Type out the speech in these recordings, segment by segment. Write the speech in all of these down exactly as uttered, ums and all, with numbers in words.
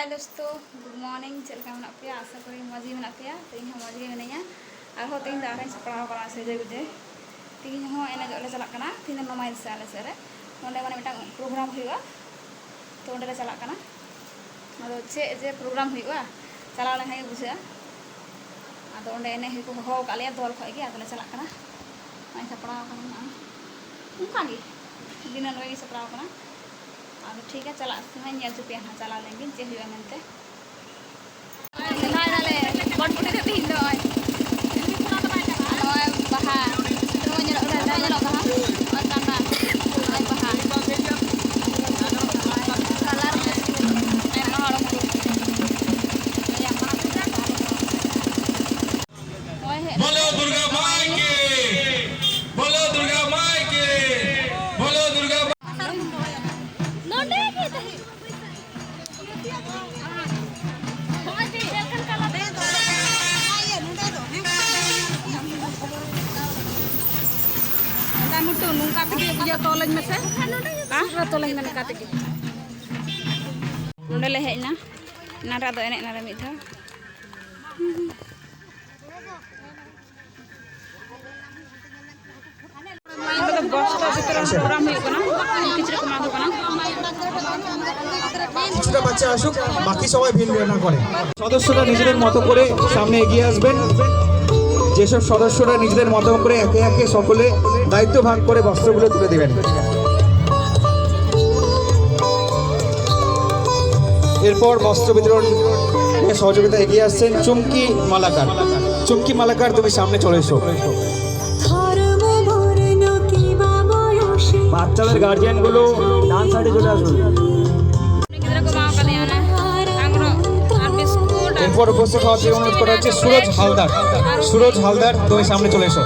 Hi ᱫᱳᱥᱛᱳ, good morning. ᱪᱮᱫ ᱞᱮᱠᱟ ᱢᱮᱱᱟᱜ ᱯᱮᱭᱟ? ᱟᱥᱟ ᱠᱚᱨᱤ ᱢᱚᱡᱽ ᱜᱮ ᱢᱮᱱᱟᱜ ᱯᱮᱭᱟ᱾ ᱛᱚ, ᱤᱧ ᱦᱚᱸ ᱢᱚᱡᱽ ᱜᱮ ᱢᱤᱱᱟᱹᱧᱟ᱾ ᱟᱨᱦᱚᱸ ᱛᱮᱦᱮᱧ ᱫᱚ ᱟᱨᱦᱚᱸᱧ ᱥᱟᱯᱲᱟᱣ ᱟᱠᱟᱱᱟ ᱥᱮᱡᱮ ᱜᱩᱡᱮ᱾ ᱛᱮᱦᱮᱧ ᱦᱚᱸ ᱮᱱᱮᱡᱚᱜ ᱞᱮ ᱪᱟᱞᱟᱜ ᱠᱟᱱᱟ᱾ ᱛᱮᱦᱮᱧ ᱫᱚ ᱱᱚᱢᱟᱭᱤᱱ ᱥᱮ ᱟᱞᱮ ᱥᱮᱫ ᱨᱮ ᱚᱸᱰᱮ ᱢᱟᱱᱮ ᱢᱤᱫᱴᱟᱝ program ᱦᱩᱭᱩᱜᱼᱟ᱾ ᱛᱚ, ᱚᱸᱰᱮ ᱞᱮ ᱪᱟᱞᱟᱜ ᱠᱟᱱᱟ᱾ ᱟᱫᱚ ᱪᱮᱫ ᱡᱮ program ᱦᱩᱭᱩᱜᱼᱟ, ᱪᱟᱞᱟᱣ ᱞᱮᱱᱠᱷᱟᱱ ᱜᱮ ᱵᱩᱡᱷᱟᱹᱜᱼᱟ᱾ ᱟᱫᱚ ᱚᱸᱰᱮ ᱮᱱᱮᱡ ᱦᱚᱸᱠᱚ ᱦᱚᱦᱚ ᱟᱠᱟᱫ ᱞᱮᱭᱟ ᱫᱚᱞ ᱠᱷᱚᱱ ᱜᱮ, ᱟᱫᱚᱞᱮ ᱪᱟᱞᱟᱜ ᱠᱟᱱᱟ᱾ ᱱᱚᱜᱼᱚᱭ ᱥᱟᱯᱲᱟᱣ ᱟᱠᱟᱱᱟ ᱱᱚᱜᱼᱚᱭ᱾ ᱚᱱᱠᱟ ᱜᱮ ᱫᱤᱱᱟᱹᱢ ᱨᱮᱜᱮ ᱥᱟᱯᱲᱟᱣ ᱟᱠᱟᱱᱟ᱾ ᱟᱫᱚ ᱴᱷᱤᱠ ᱜᱮᱭᱟ, ᱪᱟᱞᱟᱜ ᱥᱚᱢᱚᱭ ᱧᱮᱞ ᱦᱚᱪᱚ ᱯᱮᱭᱟ ᱱᱟᱦᱟᱜ, ᱪᱟᱞᱟᱣ ᱞᱮᱱᱜᱤᱧ ᱪᱮᱫ ᱦᱩᱭᱩᱜᱼᱟ ᱢᱮᱱᱛᱮ᱾ ᱱᱚᱜᱼᱚᱭ ᱥᱚᱨᱦᱟᱭ ᱫᱟᱞᱮ, ᱜᱚᱴ ᱯᱩᱴᱤ ᱫᱚ ᱛᱤᱦᱤᱧ ᱫᱚ ᱱᱚᱜᱼᱚᱭ᱾ ᱟᱨ ᱱᱚᱜᱼᱚᱭ ᱵᱟᱦᱟ, ᱱᱚᱜᱼᱚᱭ ᱧᱮᱞᱚᱜ ᱠᱟᱱᱟ, ᱱᱚᱜᱼᱚᱭ ᱧᱮᱞᱚᱜ ᱠᱟᱱᱟ, ᱱᱚᱜᱼᱚᱭ ᱠᱟᱸᱰᱟ, ᱱᱚᱜᱼᱚᱭ ᱵᱟᱦᱟ᱾ Colour ᱠᱚ ᱟᱭᱢᱟ ᱦᱚᱲ ᱠᱚ᱾ ᱱᱚᱜᱼᱚᱭ ᱦᱮᱡ ᱵᱳᱞᱳ ᱫᱩᱨᱜᱟ ᱢᱟᱭ ᱠᱤ, ᱵᱳᱞᱳ ᱫᱩᱨᱜᱟ ᱢᱟᱭ ᱠᱤ, ᱵᱳᱞᱳ ᱫᱩᱨᱜᱟ ᱢᱟᱭ ᱱᱚᱰᱮ ᱜᱮ ᱛᱟᱦᱮᱸ᱾ ᱫᱟ ᱢᱩᱴᱩ, ᱱᱚᱝᱠᱟ ᱛᱮᱜᱮ ᱤᱭᱟᱹ ᱛᱚᱞᱟᱹᱧ ᱢᱮᱥᱮ᱾ ᱥᱩᱨ ᱨᱮ ᱛᱚᱞᱟᱹᱧ ᱢᱮ ᱱᱚᱝᱠᱟ ᱛᱮᱜᱮ᱾ ᱱᱚᱰᱮ ᱞᱮ ᱦᱮᱡ ᱮᱱᱟ, ᱮᱱᱟᱱ ᱨᱮ ᱟᱫᱚ ᱮᱱᱮᱡ ᱮᱱᱟᱞᱮ ᱢᱤᱫ ᱫᱷᱟᱣ᱾ ᱱᱚᱰᱮ ᱫᱚ ᱵᱚᱥᱛᱨᱚ ᱵᱤᱛᱚᱨᱚᱱ program ᱦᱩᱭᱩᱜ ᱠᱟᱱᱟ, ᱠᱤᱪᱨᱤᱡ ᱠᱚ ᱮᱢᱟ ᱠᱚ ᱠᱟᱱᱟ᱾ কিছুটা বাচ্চা আসুক, বাকি সবাই ভিড় না করে। সদস্যরা নিজেদের মতো করে সামনে এগিয়ে আসবেন। যেসব সদস্যরা নিজেদের মতো করে একে একে সকলে দায়িত্ব ভাগ করে বস্ত্রগুলো তুলে দেবেন। এরপর বস্ত্র বিতরণ সহযোগিতা এগিয়ে আসছেন চুমকি মালাকার। চুমকি মালাকার, তুমি সামনে চলে এসো। বাচ্চাদের গার্জিয়ান গুলো ডান সাইডে চলে আসুন। ᱜᱤᱫᱽᱨᱟᱹ ᱠᱚ ᱮᱢᱟ ᱠᱟᱫᱮᱭᱟ ᱚᱱᱟ ᱟᱝᱨᱚᱵ ᱟᱨ ᱵᱤᱥᱠᱩᱴ ᱟᱨ এরপর উপস্থিত হওয়ার জন্য অনুরোধ করা হচ্ছে সুরজ হালদার। সুরজ হালদার, তুমি সামনে চলে এসো।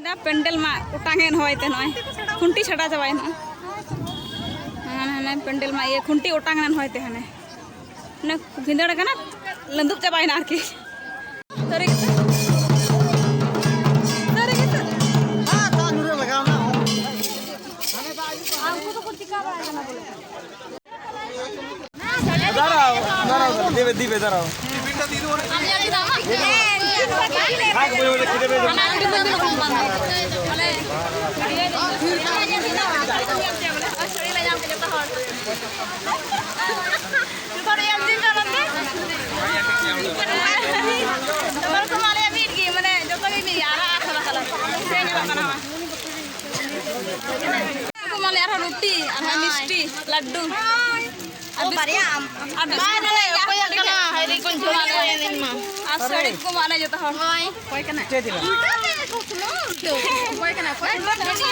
ᱫᱟ ᱯᱮᱱᱰᱮᱞ ᱢᱟ ᱚᱴᱟᱝ ᱮᱱ ᱦᱚᱭ ᱛᱮ, ᱱᱚᱜᱼᱚᱭ ᱠᱷᱩᱱᱴᱤ ᱪᱷᱟᱰᱟ ᱪᱟᱵᱟᱭᱮᱱᱟ᱾ ᱦᱟᱱᱮ, ᱦᱟᱱᱮ ᱯᱮᱱᱰᱮᱞ ᱢᱟ ᱤᱭᱟᱹ ᱠᱷᱩᱱᱴᱤ ᱚᱴᱟᱝ ᱮᱱ ᱦᱚᱭ ᱛᱮ, ᱦᱟᱱᱮ ᱚᱱᱮ ᱵᱷᱤᱸᱫᱟᱹᱲ ᱠᱟᱱᱟ, ᱞᱟᱹᱫᱩᱵ ᱪᱟᱵᱟᱭᱮᱱᱟ ᱟᱨᱠᱤ᱾ ᱥᱟᱹᱨᱤ ᱜᱮ᱾ ᱫᱤ ᱵᱮᱫᱟᱨᱟᱣ᱾ ᱡᱚᱛᱚ ᱦᱚᱲ ᱮᱢ ᱫᱤᱱ ᱫᱚ ᱱᱚᱛᱮ᱾ ᱡᱚᱛᱚ ᱨᱚᱠᱚᱢ ᱟᱞᱮᱭᱟᱜ ᱢᱤᱫ ᱜᱮ, ᱢᱟᱱᱮ ᱡᱚᱛᱚ ᱜᱮ ᱢᱤᱫ ᱜᱮ, ᱟᱨᱟᱜ ᱟᱨ ᱥᱟᱫᱟ ᱠᱟᱞᱟᱨ᱾ ᱥᱮ ᱧᱮᱞᱚᱜ ᱠᱟᱱᱟ ᱵᱟᱝ? ᱩᱱᱠᱩ ᱢᱟᱞᱮ ᱟᱨᱦᱚᱸ ᱨᱩᱴᱤ, ᱟᱨᱦᱚᱸ ᱦᱳᱭ᱾ ᱢᱤᱥᱴᱤ, ᱞᱟᱹᱰᱰᱩ᱾ ᱟᱨ ᱚ, ᱵᱤᱥᱠᱩᱴ᱾ ᱵᱟᱨᱭᱟ ᱟᱢ᱾ ᱟᱨ ᱵᱤᱥᱠᱩᱴ ᱵᱟᱭ ᱫᱚ ᱞᱟᱹᱭ ᱚᱠᱚᱭᱟᱜ ᱠᱟᱱᱟ? ᱦᱟᱭ ᱨᱮ, ᱠᱚᱧ ᱡᱚᱢᱟ ᱞᱮ ᱮᱱᱮᱡ ᱢᱟ᱾ ᱟᱨ ᱥᱟᱹᱲᱤ ᱠᱚ ᱢᱟᱞᱮ ᱡᱚᱛᱚ ᱦᱚᱲ᱾ ᱦᱳᱭ᱾ ᱚᱠᱚᱭ ᱠᱟᱱᱟ? ᱪᱮᱫ ᱫᱤᱞᱟ? ᱚᱠᱚᱭ ᱠᱟᱱᱟ? ᱚᱠᱚᱭ?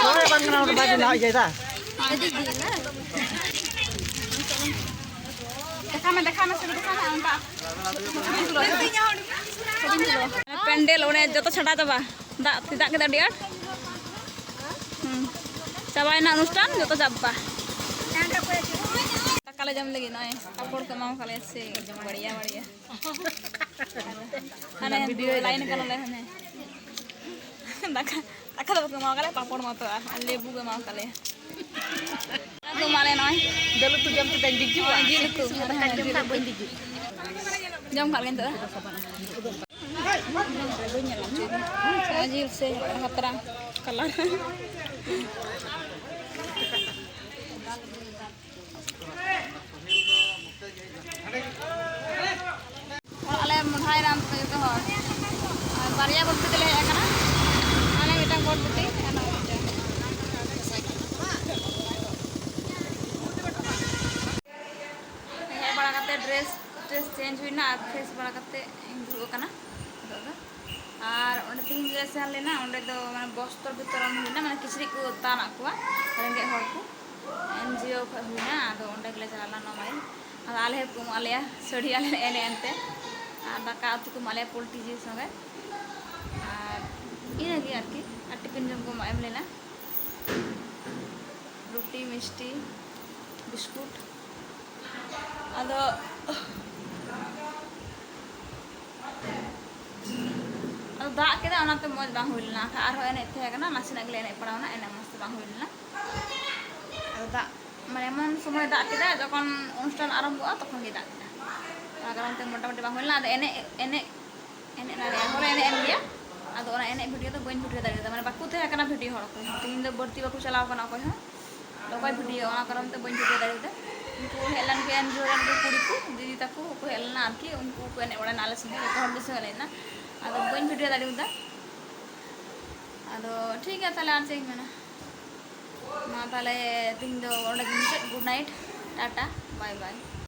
ᱚᱠᱚᱭ ᱵᱟᱝ ᱠᱟᱱᱟ? ᱚᱸᱰᱮ ᱵᱟᱭ ᱫᱤᱞᱟ, ᱦᱟᱡ ᱡᱟᱭᱫᱟ᱾ ᱫᱮᱠᱷᱟ ᱢᱮ, ᱫᱮᱠᱷᱟ ᱢᱮ, ᱥᱟᱹᱲᱤ ᱫᱮᱠᱷᱟ ᱢᱮ, ᱚᱱᱠᱟ᱾ ᱯᱮᱱᱰᱮᱞ ᱚᱸᱰᱮ ᱡᱚᱛᱚ ᱪᱷᱟᱰᱟ ᱪᱟᱵᱟ᱾ ᱫᱟᱜ, ᱫᱟᱜ ᱠᱮᱫᱟ ᱟᱹᱰᱤ ᱟᱸᱴ᱾ ᱦᱩᱸ᱾ ᱪᱟᱵᱟᱭᱮᱱᱟ ᱚᱱᱩᱥᱴᱷᱟᱱ, ᱡᱚᱛᱚ ᱪᱟᱵᱟ᱾ ᱫᱟᱠᱟ ᱞᱮ ᱡᱚᱢ ᱞᱟᱹᱜᱤᱫ, ᱱᱚᱜᱼᱚᱭ ᱯᱟᱯᱚᱲ ᱠᱚ ᱮᱢᱟᱣ ᱠᱟᱜ ᱞᱮᱭᱟ ᱥᱮ, ᱵᱟᱲᱤᱭᱟ, ᱵᱟᱲᱤᱭᱟ᱾ ᱦᱟᱱᱮ ᱞᱟᱭᱤᱱ ᱠᱟᱱᱟᱞᱮ ᱦᱟᱱᱮ᱾ ᱫᱟᱠᱟ, ᱫᱟᱠᱟ ᱫᱚ ᱵᱟᱠᱚ ᱮᱢᱟᱣ ᱠᱟᱜ ᱞᱮᱭᱟ, ᱯᱟᱯᱚᱲ ᱢᱚᱛᱚ ᱟᱨ ᱞᱮᱵᱩ ᱠᱚ ᱮᱢᱟᱣ ᱠᱟᱜ ᱞᱮᱭᱟ᱾ ᱫᱟᱠᱟ ᱠᱚ ᱮᱢᱟᱜ ᱞᱮᱭᱟ ᱱᱚᱜᱼᱚᱭ᱾ ᱫᱟᱹᱞ ᱩᱛᱩ ᱡᱚᱢ ᱠᱟᱛᱮ ᱵᱤᱡᱩᱜᱼᱟ᱾ ᱱᱚᱜᱼᱚᱭ ᱡᱤᱞ ᱩᱛᱩ᱾ ᱫᱟᱠᱟ ᱡᱚᱢ ᱠᱷᱟᱱ ᱵᱟᱹᱧ ᱵᱤᱡᱩᱜᱼᱟ᱾ ᱡᱚᱢ ᱠᱟᱜ ᱞᱮ ᱱᱤᱛᱚᱜ ᱫᱚ᱾ ᱵᱟᱹᱧ ᱧᱮᱞ ᱦᱚᱪᱚᱭᱮᱫᱟ᱾ ᱱᱚᱣᱟ ᱡᱤᱞ ᱥᱮ ᱠᱷᱟᱛᱨᱟ ᱠᱟᱞᱟᱨ᱾ ᱚᱲᱟᱜ ᱞᱮ ᱢᱚᱦᱰᱟᱭᱮᱱᱟ ᱱᱤᱛᱚᱜ ᱫᱚ ᱡᱚᱛᱚ ᱦᱚᱲ᱾ ᱟᱨ ᱵᱟᱨᱭᱟ ᱵᱟᱹᱵᱩ ᱛᱟᱞᱮ ᱦᱮᱡ ᱟᱠᱟᱱᱟ᱾ ᱟᱞᱮ ᱢᱤᱫᱴᱟᱝ ᱜᱚᱲ ᱵᱤᱴᱤ ᱟᱨ ᱱᱚᱜᱼᱚᱭ ᱢᱤᱫᱴᱟᱝ᱾ ᱦᱮᱡ ᱵᱟᱲᱟ ᱠᱟᱛᱮ ᱰᱨᱮᱥ, ᱰᱨᱮᱥ ᱪᱮᱧᱡᱽ ᱦᱩᱭᱱᱟ ᱟᱨ ᱯᱷᱨᱮᱥ ᱵᱟᱲᱟ ᱠᱟᱛᱮ ᱤᱧ ᱫᱩᱲᱩᱵ ᱟᱠᱟᱱᱟ ᱱᱤᱛᱚᱜ ᱫᱚ᱾ ᱟᱨ ᱚᱸᱰᱮ ᱛᱮᱦᱮᱧ ᱞᱮ ᱥᱮᱱ ᱞᱮᱱᱟ, ᱚᱸᱰᱮ ᱫᱚ ᱢᱟᱱᱮ ᱵᱚᱥᱛᱨᱚ ᱵᱤᱛᱚᱨᱚᱱ ᱦᱩᱭᱱᱟ, ᱢᱟᱱᱮ ᱠᱤᱪᱨᱤᱡ ᱠᱚ ᱫᱟᱱ ᱟᱫ ᱠᱚᱣᱟ ᱨᱮᱸᱜᱮᱡ ᱦᱚᱲ ᱠᱚ, ᱮᱱ ᱡᱤ ᱳ ᱠᱷᱚᱱ ᱦᱩᱭᱱᱟ᱾ ᱟᱫᱚ ᱚᱸᱰᱮ ᱜᱮᱞᱮ ᱪᱟᱞᱟᱣ ᱞᱮᱱᱟ ᱱᱚᱣᱟ ᱢᱟᱹᱭ᱾ ᱟᱫᱚ ᱟᱞᱮ ᱦᱚᱸ ᱠᱚ ᱮᱢᱟᱜ ᱞᱮᱭᱟ ᱥᱟᱹᱲᱤ, ᱟᱞᱮ ᱞᱮ ᱮᱱᱮᱡ ᱮᱱᱛᱮ᱾ ᱟᱨ ᱫᱟᱠᱟ ᱩᱛᱩ ᱠᱚ ᱮᱢᱟᱜ ᱞᱮᱭᱟ ᱯᱳᱞᱴᱤ ᱡᱤᱞ ᱥᱚᱸᱜᱮ᱾ ᱟᱨ ᱤᱱᱟᱹᱜᱮ ᱟᱨᱠᱤ, ᱟᱨ ᱴᱤᱯᱷᱤᱱ ᱡᱚᱢ ᱠᱚ ᱮᱢ ᱞᱮᱱᱟ, ᱨᱩᱴᱤ, ᱢᱤᱥᱴᱤ, ᱵᱤᱥᱠᱩᱴ᱾ ᱟᱫᱚ, ᱟᱫᱚ ᱫᱟᱜ ᱠᱮᱫᱟ, ᱚᱱᱟᱛᱮ ᱢᱚᱡᱽ ᱵᱟᱝ ᱦᱩᱭ ᱞᱮᱱᱟ᱾ ᱟᱨᱦᱚᱸ ᱮᱱᱮᱡ ᱛᱟᱦᱮᱸ ᱠᱟᱱᱟ, ᱱᱟᱥᱮᱱᱟᱜ ᱜᱮᱞᱮ ᱮᱱᱮᱡ ᱯᱟᱲᱟᱣᱱᱟ, ᱮᱱᱮᱡ ᱢᱚᱡᱽ ᱛᱮ ᱵᱟᱝ ᱦᱩᱭ ᱞᱮᱱᱟ᱾ ᱟᱫᱚ ᱫᱟᱜ, ᱢᱟᱱᱮ, ᱮᱢᱚᱱ ᱥᱚᱢᱚᱭ ᱫᱟᱜ ᱠᱮᱫᱟ, ᱡᱚᱠᱷᱚᱱ ᱚᱱᱩᱥᱴᱷᱟᱱ ᱟᱨᱟᱢᱵᱷᱚᱜᱼᱟ, ᱛᱚᱠᱷᱚᱱ ᱜᱮ ᱫᱟᱜ ᱠᱮᱫᱟ᱾ ᱚᱱᱟ ᱠᱟᱨᱚᱱ ᱛᱮ ᱢᱚᱴᱟᱢᱩᱴᱤ ᱵᱟᱝ ᱦᱩᱭ ᱞᱮᱱᱟ᱾ ᱟᱫᱚ ᱮᱱᱮᱡ ᱮᱱᱮᱡ ᱮᱱᱮᱡ ᱱᱟᱞᱮ ᱦᱚᱸᱞᱮ ᱮᱱᱮᱡ ᱮᱱ ᱜᱮᱭᱟ᱾ ᱟᱫᱚ ᱚᱱᱟ ᱮᱱᱮᱡ ᱵᱷᱤᱰᱤᱭᱳ ᱫᱚ ᱵᱟᱹᱧ ᱵᱷᱤᱰᱤᱭᱳ ᱫᱟᱲᱮᱭᱟᱫᱟ, ᱢᱟᱱᱮ ᱵᱟᱠᱚ ᱛᱟᱦᱮᱸ ᱠᱟᱱᱟ ᱵᱷᱤᱰᱤᱭᱳ ᱦᱚᱲ ᱠᱚ᱾ ᱛᱮᱦᱮᱧ ᱫᱚ ᱵᱟᱹᱲᱛᱤ ᱵᱟᱠᱚ ᱪᱟᱞᱟᱣ ᱠᱟᱱᱟ ᱚᱠᱚᱭ ᱦᱚᱸ᱾ ᱚᱠᱚᱭ ᱵᱷᱤᱰᱤᱭᱳ, ᱚᱱᱟ ᱠᱟᱨᱚᱱ ᱛᱮ ᱵᱟᱹᱧ ᱵᱷᱤᱰᱤᱭᱳ ᱫᱟᱲᱮᱭᱟᱫᱟ᱾ ᱩᱱᱠᱩ ᱦᱮᱡ ᱞᱮᱱ ᱜᱮ ᱮᱱ ᱡᱤᱭᱳ ᱨᱮᱱ ᱩᱱᱠᱩ ᱠᱩᱲᱤ ᱠᱚ, ᱫᱤᱫᱤ ᱛᱟᱠᱚ ᱠᱚ ᱦᱮᱡ ᱞᱮᱱᱟ ᱟᱨᱠᱤ, ᱩᱱᱠᱩ ᱠᱚ ᱮᱱᱮᱡ ᱵᱟᱲᱟᱭᱮᱱᱟ ᱟᱞᱮ ᱥᱚᱸᱜᱮ, ᱡᱚᱛᱚ ᱦᱚᱲ ᱜᱮ ᱥᱚᱸᱜᱮ ᱮᱱᱮᱡ ᱮᱱᱟ᱾ ᱟᱫᱚ ᱵᱟᱹᱧ ᱵᱷᱤᱰᱤᱭᱳ ᱫᱟᱲᱮᱭᱟᱫᱟ᱾ ᱟᱫᱚ ᱴᱷᱤᱠ ᱜᱮᱭᱟ ᱛᱟᱦᱚᱞᱮ, ᱟᱨ ᱪᱮᱫ ᱤᱧ ᱢᱮᱱᱟ᱾ ᱢᱟ ᱛᱟᱦᱚᱞᱮ ᱛᱮᱦᱮᱧ ᱫᱚ ᱚᱸᱰᱮ ᱜᱮ ᱢᱩᱪᱟᱹᱫ᱾ Good night, Tata, bye bye᱾